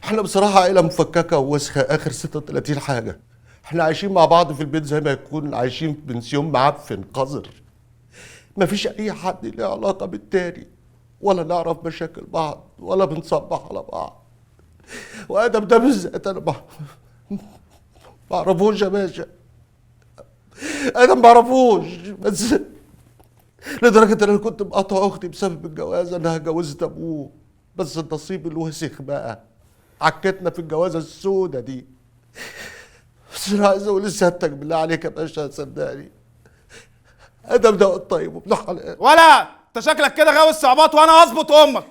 احنا بصراحة عيله مفككة ووسخه اخر 36 حاجة. احنا عايشين مع بعض في البيت زي ما يكون عايشين في بنسيون معفن قذر. مفيش اي حد له علاقة بالتاني، ولا نعرف مشاكل بعض، ولا بنصبح على بعض. وادم ده بالذات انا ما اعرفوش يا باشا، ادم ما اعرفوش، بس لدرجة ان انا كنت مقاطع اختي بسبب الجوازه انها جوزت ابوه، بس النصيب الوسخ بقى عكتنا في الجوازه السودة دي. بس انا عايز اقول لسيادتك بالله عليك يا باشا، صدقني ادم ده طيب وابن حلال. ولا انت شكلك كده غاوي الصعوبات، وانا هظبط امك.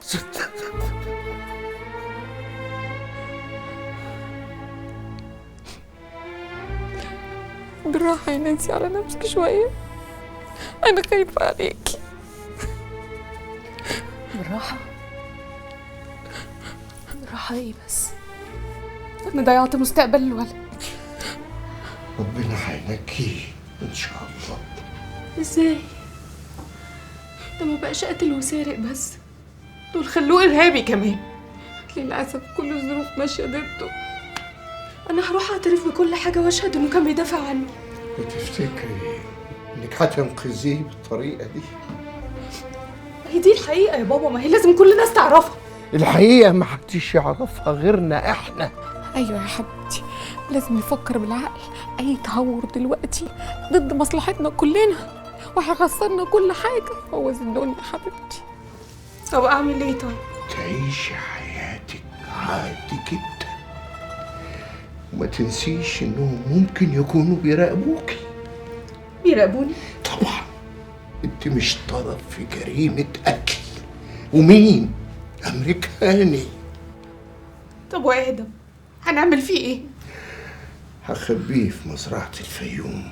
بالراحة يا نانسي على نفسك شوية، أنا خايفة عليكي. بالراحة؟ بالراحة إيه بس؟ أنا ضيعت مستقبل الولد. ربنا هينجيه إن شاء الله. إزاي؟ ده ما بقاش قاتل وسارق بس، دول خلوه إرهابي كمان. للأسف كل الظروف ماشية ضده. أنا هروح أعترف بكل حاجة وأشهد إنه كان بيدافع عني. بتفتكري إنك هتنقذيه بالطريقة دي؟ هي دي الحقيقة يا بابا، ما هي لازم كل الناس تعرفها. الحقيقة ما حدش يعرفها غيرنا إحنا. أيوة يا حبيبتي، لازم نفكر بالعقل. أي تهور دلوقتي ضد مصلحتنا كلنا وهيخسرنا كل حاجة. بوظ الدنيا يا حبيبتي. طب أعمل إيه طيب؟ تعيشي حياتك عادي جدا، وما تنسيش انهم ممكن يكونوا بيراقبوكي. بيراقبوني؟ طبعا، انت مش طرف في جريمة قتل. ومين؟ امريكاني. طب وادم هنعمل فيه ايه؟ هخبيه في مزرعة الفيوم.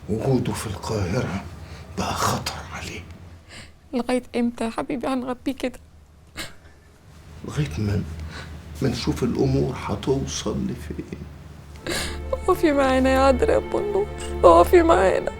وجوده في القاهرة بقى خطر عليه. لغاية امتى يا حبيبي هنغبيه كده؟ لغاية ما نشوف الأمور هتوصل لفين. اقفي معانا يا عذرا يا أبو النور، اقفي معانا.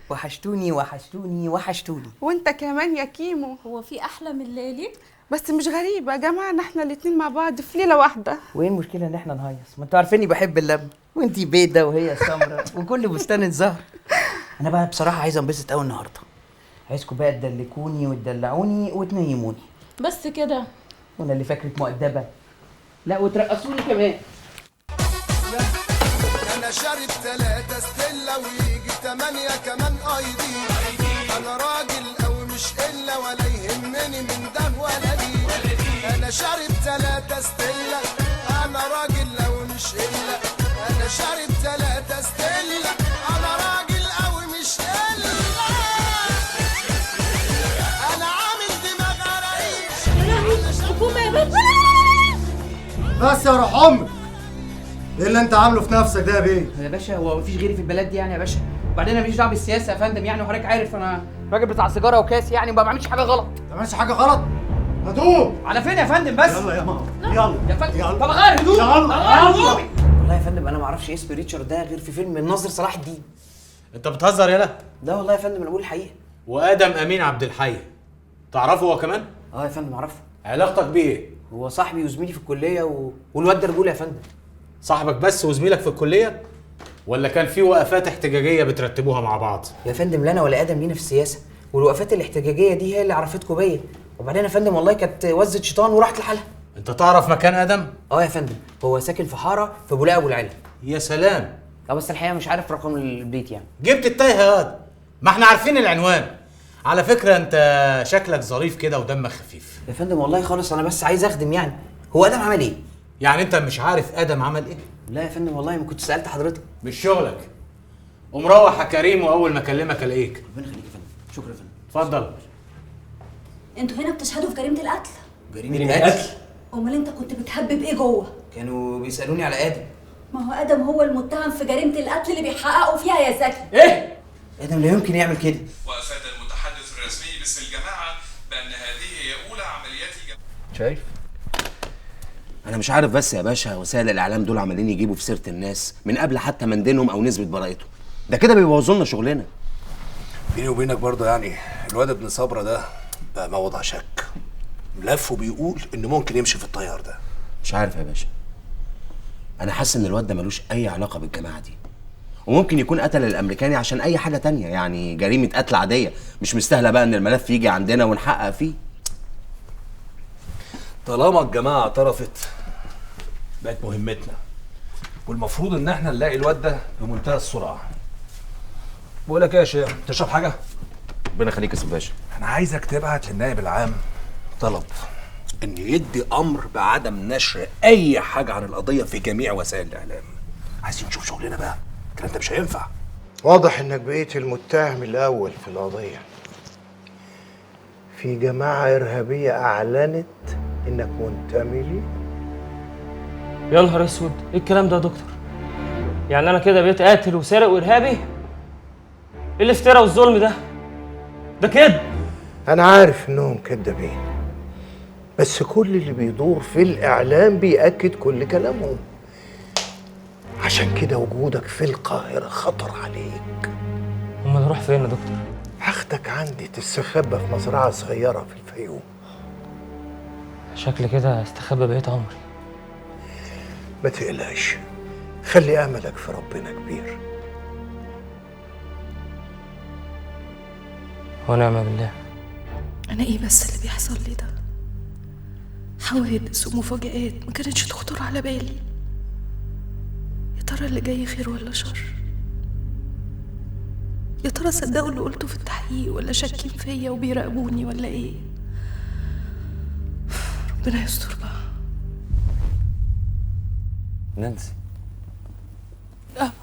وحشتوني وحشتوني وحشتوني. وانت كمان يا كيمو. هو في احلى من ليلي؟ بس مش غريبة يا جماعة ان احنا الاتنين مع بعض في ليلة واحدة. وايه المشكلة ان احنا نهيص؟ ما انتوا عارفيني بحب اللم، وانتي بيضة وهي سمرة وكل بستان زهر. انا بقى بصراحة عايزه انبسط قوي النهارده. عايزكم بقى تدلكوني وتدلعوني وتنيموني. بس كده؟ وانا اللي فاكرك مؤدبة. لا وترقصوني كمان. انا شارب 3 ستيلا ويجي 8 كمان ايدي. انا راجل او مش الا ولا يهمني من ده ولا دي. انا شارب 3 ستيلا، انا راجل او مش الا. انا شارب 3 ستيلا، انا راجل او مش الا. انا عامل دماغ عريش. حكومة يا بنت. بس يا روح امك، ايه اللي انت عامله في نفسك ده يا بيه؟ يا باشا هو مفيش غيري في البلد دي يعني يا باشا. وبعدين انا ماليش دعوه بالسياسة يا فندم يعني، وحضرتك عارف انا راجل بتاع سيجارة وكاس يعني، وما بعملش حاجة غلط. ما بعملش حاجة غلط؟ هدوم على فين يا فندم بس؟ يلا يا ماما، يلا يا فندم. يلا. طب غير هدومي، يلا غير هدومي. والله يا فندم انا ما اعرفش اسم ريتشارد ده غير في فيلم الناظر صلاح الدين. انت بتهزر يالا؟ لا والله يا فندم انا بقول الحقيقة. وادم امين عبد الحي تعرفه هو كمان؟ اه يا فندم اعرفه. علاقتك بيه ايه؟ هو صاحبي وزميلي في الكلية والواد ده رجوله يا فندم. صاحبك بس وزميلك في الكلية؟ ولا كان في وقفات احتجاجية بترتبوها مع بعض؟ يا فندم لا انا ولا ادم لينا في السياسة، والوقفات الاحتجاجية دي هي اللي عرفتكم بيا. وبعدين يا فندم والله كانت وزة شيطان وراحت لحالها. انت تعرف مكان ادم؟ اه يا فندم، هو ساكن في حارة في بولاق ابو العلا. يا سلام. اه بس الحقيقة مش عارف رقم البيت يعني. جبت التايهه يا واد، ما احنا عارفين العنوان. على فكرة انت شكلك ظريف كده ودمك خفيف. يا فندم والله خالص، انا بس عايز اخدم يعني. هو ادم عمل ايه؟ يعني انت مش عارف ادم عمل ايه؟ لا يا فندم والله ما كنت سالت حضرتك. مش شغلك. قوم روح يا كريم، واول ما اكلمك الاقيك. ربنا يخليك يا فندم، شكرا يا فندم. اتفضل. انتوا هنا بتشهدوا في جريمة القتل؟ جريمة القتل؟ امال انت كنت بتهبب ايه جوه؟ كانوا بيسالوني على ادم. ما هو ادم هو المتهم في جريمة القتل اللي بيحققوا فيها يا زكي. ايه؟ ادم لا يمكن يعمل كده. وافاد المتحدث الرسمي باسم الجماعة بان هذه هي اولى عمليات الجماعة. شايف؟ انا مش عارف بس يا باشا، وسائل الاعلام دول عمالين يجيبوا في سيره الناس من قبل حتى ما ندينهم او نثبت براءتهم، ده كده بيبوظوا لنا شغلنا. بيني وبينك برضه يعني الواد ابن صبره ده بقى موضع شك، ملف وبيقول انه ممكن يمشي في التيار ده. مش عارف يا باشا، انا حاسس ان الواد ده ملوش اي علاقة بالجماعة دي، وممكن يكون قتل الامريكاني عشان اي حاجة تانية، يعني جريمة قتل عادية مش مستاهلة بقى ان الملف يجي عندنا ونحقق فيه. طالما الجماعة اعترفت بقت مهمتنا، والمفروض ان احنا نلاقي الواد ده بمنتهى السرعة. بقول لك ايه يا شيخ، تشرب حاجة؟ ربنا يخليك يا سيد باشا. انا عايزك تبعت للنائب العام طلب ان يدي امر بعدم نشر اي حاجة عن القضية في جميع وسائل الاعلام. عايزين نشوف شغلنا بقى، الكلام ده مش هينفع. واضح انك بقيت المتهم الاول في القضية. في جماعة ارهابية اعلنت انك منتمي لي. يا نهار اسود، ايه الكلام ده يا دكتور؟ يعني انا كده بقيت قاتل وسارق وارهابي؟ ايه الافتراء والظلم ده؟ ده كده. انا عارف انهم كدابين، بس كل اللي بيدور في الاعلام بيأكد كل كلامهم. عشان كده وجودك في القاهرة خطر عليك. امال اروح فين يا دكتور؟ هاخدك عندي تستخبى في مزرعة صغيرة في الفيوم. شكل كده استخبى بقيت عمري. ما تقلقش، خلي املك في ربنا كبير. ونعم بالله. انا ايه بس اللي بيحصل لي ده؟ حوادث ومفاجآت ما كانتش تخطر على بالي. يا ترى اللي جاي خير ولا شر؟ يا ترى صدقوا اللي قلته في التحقيق ولا شاكين فيا وبيراقبوني ولا ايه؟ ربنا يستر بقى. نانسي.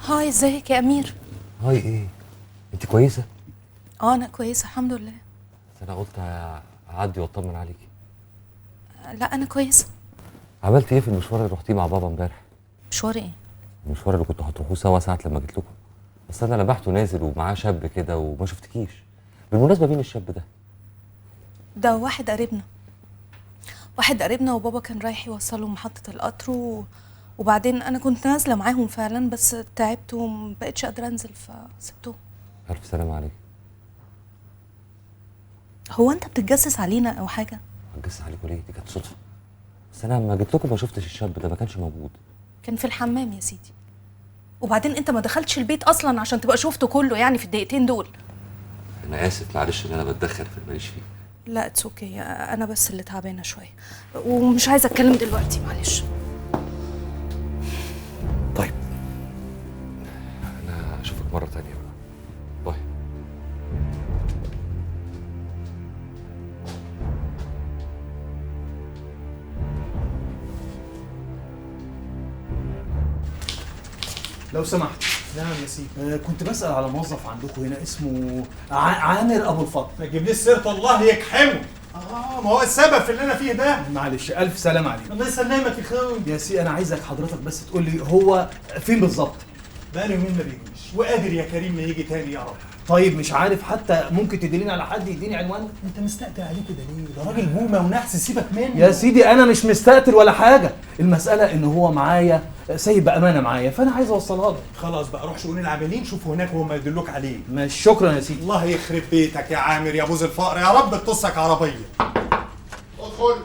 hi، ازيك يا امير؟ hi، ايه انت كويسة؟ اه انا كويسة الحمد لله. بس انا قلت اعدي واطمن عليكي. لا انا كويسة. عملت ايه في المشوار اللي رحتيه مع بابا امبارح؟ مشوار ايه؟ المشوار اللي كنتوا هتروحوه سوا ساعة لما جيت لكم. بس انا لمحته نازل ومعاه شاب كده وما شفتكيش. بالمناسبة مين الشاب ده؟ ده واحد قريبنا. واحد قريبنا، وبابا كان رايح يوصله محطة القطر وبعدين انا كنت نازله معاهم فعلا، بس تعبت ومبقتش قادرة انزل فسبتهم. الف سلامه عليك. هو انت بتتجسس علينا او حاجة؟ هتجسس عليكم ليه؟ دي كانت صدفة. بس انا لما جيت لكم ما شفتش الشاب ده، ما كانش موجود. كان في الحمام يا سيدي. وبعدين انت ما دخلتش البيت اصلا عشان تبقى شفته كله يعني في الدقيقتين دول. انا اسف معلش ان انا بتدخل في اللي ماليش فيه. لا it's okay، انا بس اللي تعبانة شوية ومش عايزه اتكلم دلوقتي معلش. طيب انا اشوفك مرة تانية بقى. bye. لو سمحت. نعم يا سيدي. كنت بسأل على موظف عندكم هنا اسمه عامر أبو الفضل. ما تجيبليش سيرة، الله يجحمه. ما هو السبب في اللي أنا فيه ده. معلش، ألف سلام عليك. الله يسلمك يا خوي. يا سي أنا عايزك حضرتك بس تقول لي هو فين بالظبط؟ بقاله يومين ما بيجيش، وقادر يا كريم ما يجي تاني يا رب. طيب مش عارف حتى ممكن تدليني على حد يديني عنوانه؟ انت مستقتل عليه كده ليه؟ ده راجل بومه ونحس، سيبك منه. يا سيدي انا مش مستقتل ولا حاجة، المسالة ان هو معايا سايب امانه معايا، فانا عايز اوصلها له. خلاص بقى روح شؤون العاملين شوفوا هناك وهم يدلوك عليه. ماشي، شكرا يا سيدي. الله يخرب بيتك يا عامر يا بوز الفقر، يا رب تطسك عربية. ادخل.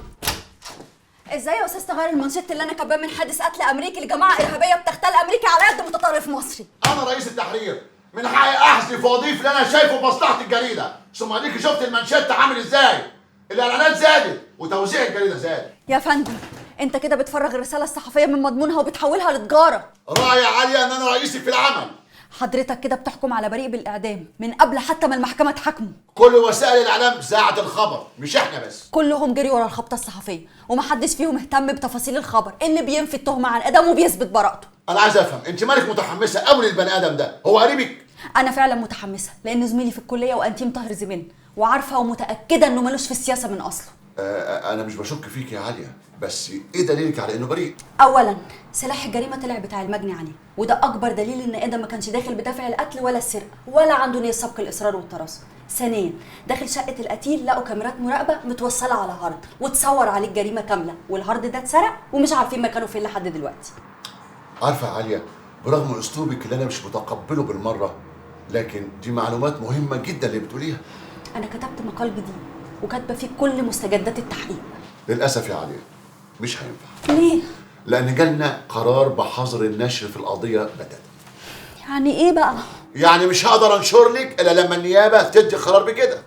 ازاي يا استاذ تغير المانشيت اللي انا كاتباه من حادث قتل امريكي لجماعة ارهابية بتغتال امريكي على يد متطرف مصري؟ انا رئيس التحرير، من حقي احذف واضيف اللي انا شايفه بمصلحة الجريدة. ثم اديكي شفت المانشيت عامل ازاي؟ الاعلانات زادت وتوزيع الجريدة زاد. يا فندم انت كده بتفرغ الرسالة الصحفية من مضمونها وبتحولها لتجاره. راعي عالية ان انا رئيسك في العمل. حضرتك كده بتحكم على بريء بالاعدام من قبل حتى ما المحكمة تحاكمه. كل وسائل الاعلام ذاعت الخبر، مش احنا بس. كلهم جريوا ورا الخبطه الصحفية ومحدش فيهم اهتم بتفاصيل الخبر اللي بينفي التهمة عن ادم وبيثبت براءته. انا عايز افهم انت مالك متحمسة قوي للبني ادم ده؟ هو قريبك؟ انا فعلا متحمسة لان زميلي في الكلية وانتيم طاهر زميلنا، وعارفه ومتاكده انه ملوش في السياسة من اصله. انا مش بشك فيك يا عالية، بس ايه دليلك على انه بريء؟ اولا سلاح الجريمة طلع بتاع المجني عليه، وده اكبر دليل ان ادم ما كانش داخل بدافع القتل ولا السرقة ولا عنده نيه سبق الاصرار والترصد. ثانيا داخل شقه القتيل لقوا كاميرات مراقبة متوصله على hard وتصور عليه الجريمة كاملة، وال hard ده اتسرق ومش عارفين مكانه فين لحد دلوقتي. عارفه يا عالية، برغم اسلوبك اللي انا مش متقبله بالمرة، لكن دي معلومات مهمة جدا اللي بتقوليها. انا كتبت مقال جديد وكاتبه فيه كل مستجدات التحقيق. للاسف يا عالية مش هينفع. ليه؟ لان جالنا قرار بحظر النشر في القضية بتاتا. يعني ايه بقى؟ يعني مش هقدر انشر لك الا لما النيابة تدي قرار بكده.